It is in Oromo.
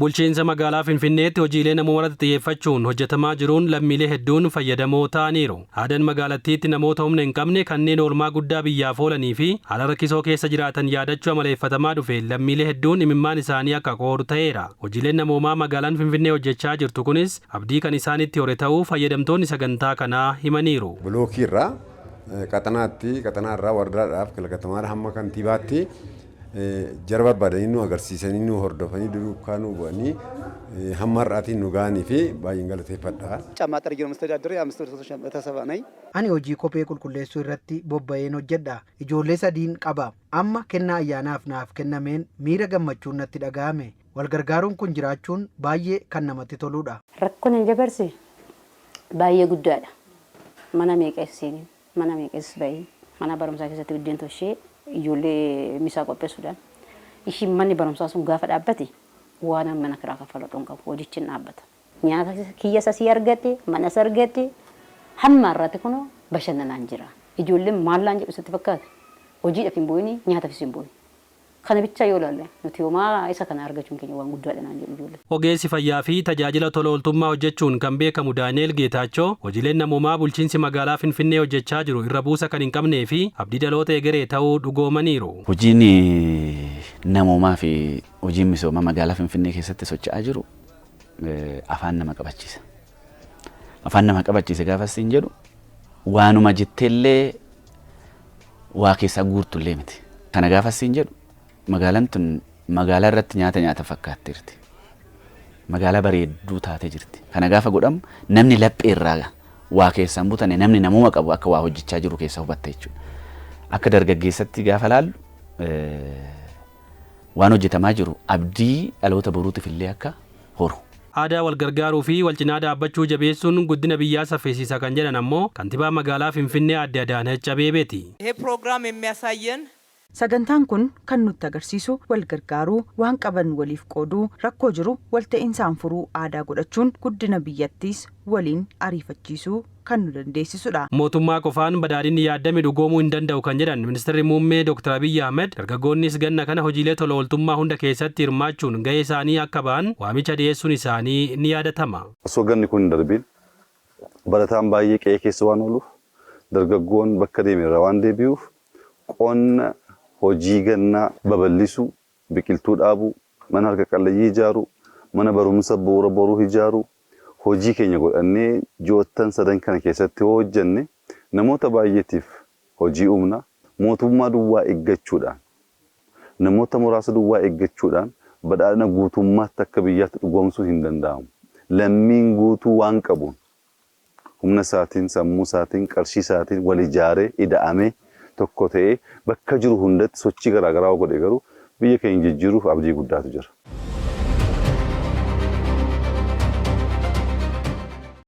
Bulchiinsa magaalaa Finfinneetti hojiilee namoomarratti xiyyeeffachuun hojjetamaa jiruun lammiilee hedduun fayyadamoo ta'aniiru. Aadaan magaalattiitti namoota humna hin qabne kanneen oolmaa guddaa biyyaaf oolanii fi haala rakkisoo keessa jiraatan yaadachuu amaleeffatamaa dhufe lammiilee hedduun imimmaan isaanii akka qooru ta'eera. Hojiileen namoomaa magaalaan Finfinnee hojjechaa jirtu kunis abdii kan isaanitti hore ta'uu fayyadamtoonni sagantaa kanaa himaniiru. Bilookii irraa qaxanaatti, qaxanaa irraa wardaadhaaf, kilakatamaadha hamma kantiibaatti jara barbaadanii nu agarsiisanii nu hordofanii duukaa nu bu'anii hamma har'aatiin nu ga'anii fi baay'een galateeffadha. ጫማ ጠርጌ ነው የምስተዳድረው። የአምስት ቤተሰብ ነኝ። Ani hojii kophee qulqulleessuu irratti bobba'een hojjedha. Ijoollee sadiin qaba. Amma kennaa ayyaanaaf naaf kennameen miira gammachuun natti dhaga'ame. Wal gargaaruun kun jiraachuun baay'ee kan namatti toludha. Rakkoon hin dabarse baay'ee guddaadha. Mana meeqeessiin mana meeqeessi bahee mana barumsaa keessatti biddeen tolchee ijoollee misaa qopheessuudhaan ishiin manni barumsaa sun gaafa dhaabbate waan mana kiraa kaffaladhu hin qabu, hojichi hin dhaabbata. Nyaata kiyya sasii argatte, manas argatte, hamma irratti kunoo bashannanaan jira. Ijoolleen maallaan jedhu sitti fakkaata. Hojiidhaaf hin bu'ini, nyaataafis hin bu'ini. Kana bicha yoo ilaalle nuti homaa isa kana argachuun keenya waan guddaadha naan jedhu ijoolleen. Ogeessi fayyaa fi tajaajila tola ooltummaa hojjechuun kan beekamu Daani'el Geetaachoo hojiileen namoomaa bulchiinsi magaalaa Finfinnee hojjechaa jiru irra buusa kan hin qabnee fi abdii dhaloota egeree ta'uu dhugoomaniiru. Hojiin namoomaa fi hojiin misoomaa magaalaa Finfinnee keessatti socho'aa jiru afaan nama qabachiisa. Afaan nama qabachiisa gaafa siin jedhu waanuma jetteellee waa keessaa guurtullee miti. Kana gaafa siin jedhu magaalaan tun magaalaa irratti nyaata nyaata fakkaatteerti. Magaalaa bareedduu taatee jirti. Kana gaafa godhamu namni laphee irraa waa keessaan butane, namni namuma qabu akka waa hojjechaa jiru keessa hubatta jechuudha. Akka dargaggeessatti gaafa laallu waan hojjetamaa jiru abdii dhaloota boruutiif illee akka horu. Aadaa wal gargaaruu fi wal cinaa dhaabbachuu jabeessuun guddina biyyaa saffisiisa kan jedhan ammoo kantiibaa magaalaa Finfinnee Aadde Adaanech Abeebeeti. ይሄ ፕሮግራም የሚያሳየን Sagantaan kun kan nutti agarsiisu wal gargaaruu, waan qaban waliif qooduu, rakkoo jiru walta'insaan furuu aadaa godhachuun guddina biyyattiis waliin ariifachiisuu kan nu dandeessisudha. Mootummaa qofaan badhaadhinni yaadame dhugoomuu hin danda'u kan jedhan Ministeerri Muummee Dr. Abiyyi Ahmed, dargaggoonnis ganna kana hojiilee tola ooltummaa hunda keessatti hirmaachuun gahee isaanii akka ba'an waamicha dhiyeessuun isaanii ni yaadatama. Osoo ganni kun hin darbiin barataan baay'ee qe'ee keessa waan ooluuf, dargaggoon bakka deeme irraa waan deebi'uuf, qonna hojii gannaa babal'isuu, biqiltuu dhaabuu, mana harka qalleeyyii ijaaruu, mana barumsa bu'uura boruu ijaaruu hojii keenya godhannee ji'oottan sadan kana keessatti yoo hojjenne namoota baay'eetiif hojii uumna. Mootummaa duwwaa eeggachuudhaan, namoota muraasa duwwaa eeggachuudhaan badhaadhina guutummaatti akka biyyaatti dhugoomsuu hin danda'amu. Lammiin guutuu waan qabuun humna isaatiin, sammuu isaatiin, qarshii isaatiin wal ijaaree ida'amee tokko ta'ee bakka jiru hundatti sochii garaagaraa godhe garuu biyya keenya jijjiiruuf abdii guddaatu jira.